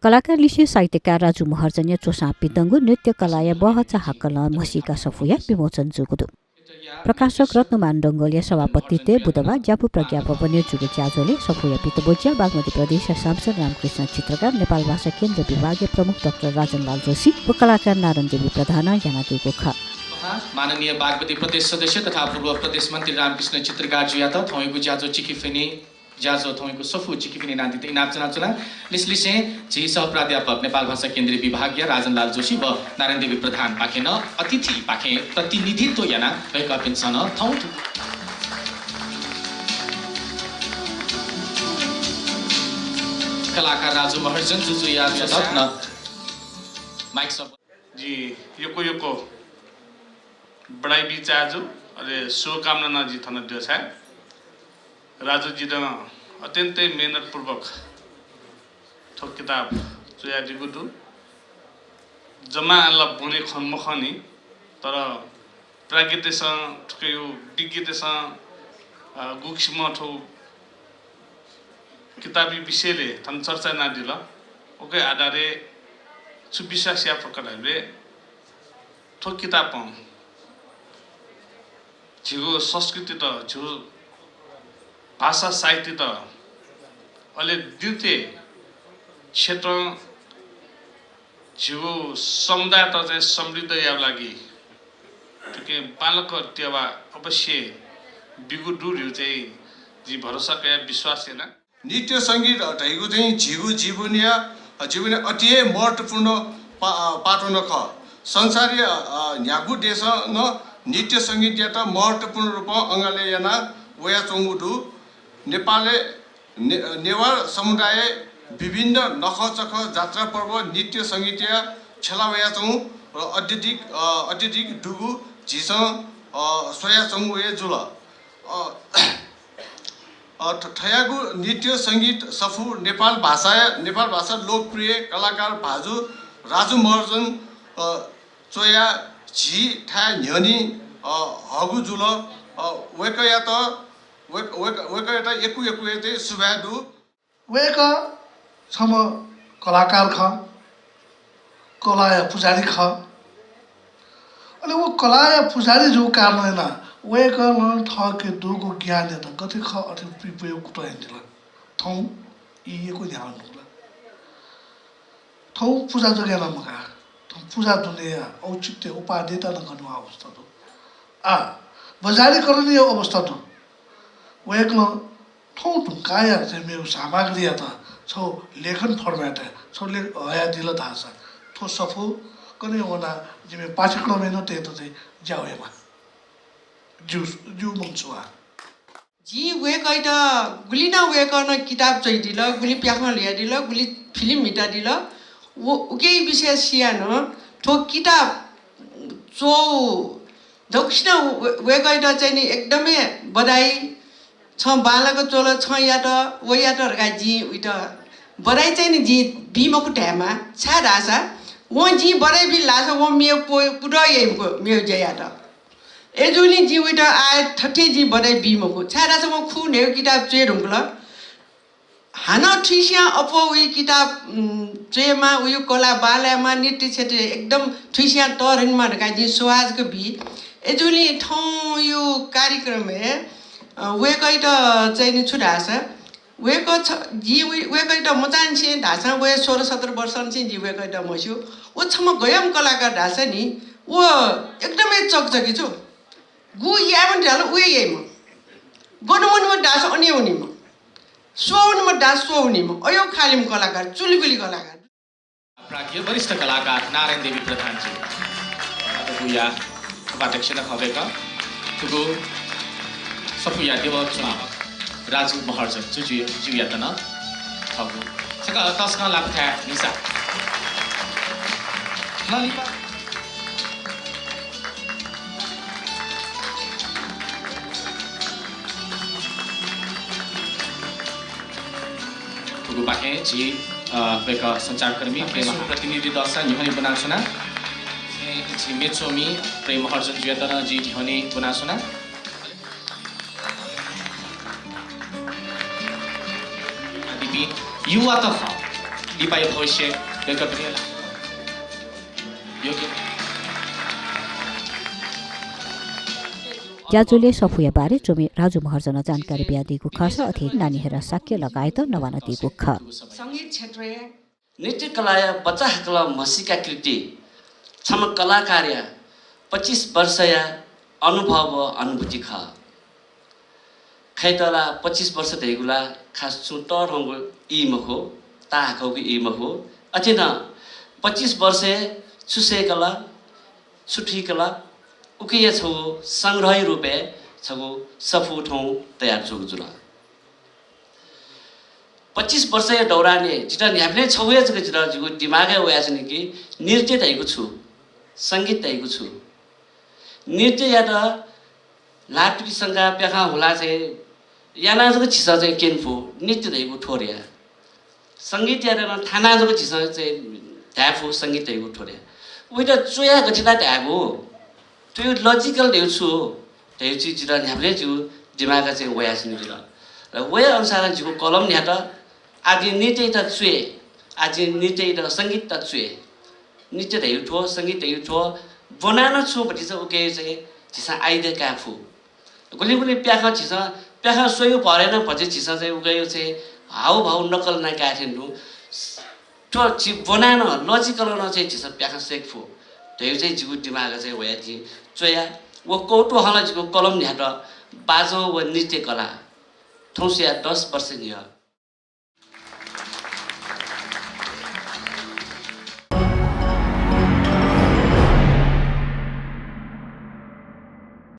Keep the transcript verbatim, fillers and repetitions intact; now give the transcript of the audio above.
कलाकार लिसे साहित्यकार राजु महर्जनया च्वसां पिदंगु नृत्य कलाया बहःचा हाकलं म्हसीका सफूया विमोचन जूगु दु। प्रकाशक रत्नमान डंगोलया सभापतित्वय् बुधबार ज्यापू प्रज्ञा भवनय् जूगु ज्याझ्वलय् सफूया पितब्वज्या बागमती प्रदेशया सांसद रामकृष्ण चित्रकार, नेपाल भाषा केन्द्र विभागया प्रमुख डाक्टर राजनलाल जोशी व कलाकार नारायण देवी प्रधानं यानादीगु खः। माननीय बागमती प्रदेश सदस्य तथा पूर्व प्रदेश मन्त्री रामकृष्ण चित्रकारजुयात थौंयागु ज्याझ्वः चिकिफिनि ज्याझ्वः थौंयागु सफू चिकिफिनि यानादीत इनाप च्वनाच्वना। लिसलिसें झी सहप्राध्यापक नेपाल भाषा केन्द्रीय विभागया राजनलाल जोशी व नारायण देवी प्रधानपाखें नं अतिथिपाखें प्रतिनिधित्व यानाः वय्कःपिन्सं नं थौं थुगु कलाकार राजु महर्जन जुजुया रत्न माइक सब। जिं यक्व यक्व बधाई बी चाहन्छु, अले शुभकामना नं जिं थन द्यः छाय्। राजुजीं अत्यन्तै मेहनतपूर्वक थ्व किताब च्वयादीगु दु। जम्मा आलाप बने खँ मखं नि, तर प्राज्ञतय्सं, थुकिया विज्ञतय्सं, अ, गुकिसिमं थ्व किताबया विषयलय् थन चर्चा यानादिल। उकिया आधारय् छु विश्वास याये फत धाःसा थ्व किताबं झीगु संस्कृतित, झीगु भाषा साहित्यत, अले नृत्य क्षेत्रं झीगु समुदायत चाहिँ समृद्ध यायेगु लागि थुकिं बांलाक टेवा अवश्य ब्यूगु दु धइगु चाहिँ जिं भरोसा कयाः विश्वास याना। नृत्य संगीत धइगु चाहिँ झीगु जीवनया, जीवनया अति हे महत्त्वपूर्ण पा-, पाटो नं खः। संसारया, अ, न्ह्यागु देशं नं नृत्य संगीतयात महत्त्वपूर्ण रूपं अंगाले याना वयाच्वंगु दु। नेपालय् ने-, नेवार समुदाय विभिन्न नखःचखः जात्रा पर्व नृत्य संगीतया छेला वयाच्वंगु र अत्यधिक, अ, अत्यधिक दुगु झीसं, अ, स्वयाच्वंगु हे जुल। अ, अ, थ-, थज्याःगु नृत्य संगीत सफू नेपाल भाषाया, नेपाल भाषा लोकप्रिय कलाकार भाजु राजु महर्जन, अ, च्वयाः झी थाय् न्ह्यःने, अ, हःगु जुल। अ, वय्कःयात, वय्क-, वय्क-, वय्कःयात यक्व यक्व हे सुभाय् दु। वय्कः छम्ह कलाकार खः, कलाया पुजारी खः। अले व कलाया पुजारी जूगु कारणं यानाः वय्कलं थःके दुगु ज्ञानयात गथे खः अथे उपयोग कुतः यानादिल। थौं ई यक्व न्ह्याः वंगु दु। थौं पुजा जक यानाः मखु, थौं पुजा दुनेया औचित्य उपादेयता नं कनेमाःगु अवस्था दु। आः बजारीकरणया अवस्था दु। वय्कलं थौं धुंकाःया चाहिँ मेगु सामग्रीयात छगू लेखन format-य् छगू लेख हयादिल धाःसा थ्व सफू कन्हय् वनाः जिमि पाठ्यक्रमय् नं तयेत चाहिँ ज्या यायेमाः। ज्यू, ज्यू मन्सुवा। जिं वय्कःयात गुलि नं वय्कलं किताब च्वयादिल, गुलि प्याखं ल्हुयादिल, गुलि फिल्म म्हितादिल, व उकिया विषय सियाः नं थ्व किताब च्वःगु दक्वसिनं व-, वय्कःयात चाहिँ नि एकदमै बधाई। छं बांलाक च्वल, छं यात, व यात धकाः जिं उइत बधाई चाहिँ नि जिं बी मखु धायेमाः। छाय्धाःसा वं जिं बधाई बिल धाःसा वं मेगु पु-, पुदः याइ मखु, मेगु ज्या यात। अय्जूगुलिं जिं उइत आः थथे जिं बधाई बी मखु, छाय्धाःसा वं खू न्हय्गू किताब च्वये धुंकल। हानं थुइस्यां अप्वः उइ किताब, उम्, च्वयेमाः, उइ कला बांलायेमाः, नृत्य क्षेत्रय् एकदम थुइस्यां तःधनेमाः धकाः जिं सुभाय् जक बी। अय्जूगुलिं थौंया कार्यक्रमय्, अ, वय्कःयात चाहिँ नि छु धाःसा, वय्कः छ-, जिं वय्-, वय्कःयात मचांनिसें धाःसां वय् सोह्र सत्र वर्षनिसें जिं वय्कःयात म्हस्यू। व छम्ह गय्म्ह कलाकार धाःसा नि, व एकदमै चकचकी छु। गु यायेमाः धाल उ हे याइम्ह। गन वनेमाः धाःसा अन हे वनीम्ह। स्वः वनेमाः धाःसा स्वः वनीम्ह। अय् खालीम्ह कलाकार, चुलिबुली कलाकार। प्राज्ञ वरिष्ठ कलाकार नारायण देवी प्रधानजी। बुया उपाध्यक्ष नं खः वय्कः। थुगु सफूया देवः च्वनाः राजु महर्जन जुजु, जुजुयात नं थःगु छकः तसकं लापु थाय् निसा। न लिपा थुगुपाखें झी, अ, वय्कः सञ्चारकर्मी प्रेम प्रतिनिधि दःसा न्ह्यःने ब्वनाच्वना। झी मेच्वमि प्रेम महर्जन जुयात नं जिं न्ह्यःने ब्वनाच्वना। आदिपिं युवात खः। नेपाःया भविष्य वय्‌कः योग्य। ज्याझ्वलय् सफूया बारे च्वमि राजु महर्जनं जानकारी बियादीगु खः, अथे नानी हेरा शाक्य लगायत नवानादीगु खः। संगीत क्षेत्रय् नृत्य कलाया बचाहाकलं म्हसीका कृति छम्ह कलाकारया पच्चिस वर्षया अनुभव व अनुभूति खः। खय्‌त ला पच्चिस वर्ष धइगु ला खास छुं तःधंगु ई मखु, ताहाकःगु ई मखु। अथे नं पच्चिस वर्षय् छु सय्‌कल, छु थुइकल, उकिया छगू संग्रहया रूपय् छगू सफू थौं तयार जूगु जुल। पच्चिस वर्षया दौरानय् जितः न्ह्याबलें छगू हे जक जितः जिगु दिमागय् वयाच्वनी कि नृत्य धइगु छु, संगीत धइगु छु। नृत्ययात ल्हातुति संकाः प्याखं हुलाः चाहिँ यानाः जक झीसं चाहिँ क्यने फु, नृत्य धइगु थ्व धया। संगीतयात नं थानाः जक झीसं चाहिँ धाये फु, संगीत धइगु थ्व धया। उइत च्वयाः गथे यानाः धायेगु? थ्व logical धइगु छु धइगु चिज जितः न्ह्याबलें जिगु दिमागय् चाहिँ वयाच्वनी जुल। र वया अनुसारं जिगु कलम न्ह्यात, आः जिं नृत्ययात च्वये, आः जिं नृत्ययात, संगीतयात च्वये। नृत्य धइगु थ्व, संगीत धइगु थ्व, ब्वनाः नं छुं भतिचा उकिया चाहिँ झीसं idea काये फु। गुलिं गुलिं प्याखं झीसं, प्याखं स्वयेगु भरय् नं भतिचा झीसं चाहिँ उकिया चाहिँ हाउभाउ नक्कल यानाः काये थें तुं। थ्व झी ब्वनाः नं, logical नं चाहिँ झीसं प्याखं सय्‌के फु धइगु चाहिँ जिगु दिमागय् चाहिँ वयाः जिं च्वया। व कौतूहलं जिगु कलम न्ह्यात बाजं व नृत्य कला। थौंसिया दस वर्ष न्ह्यः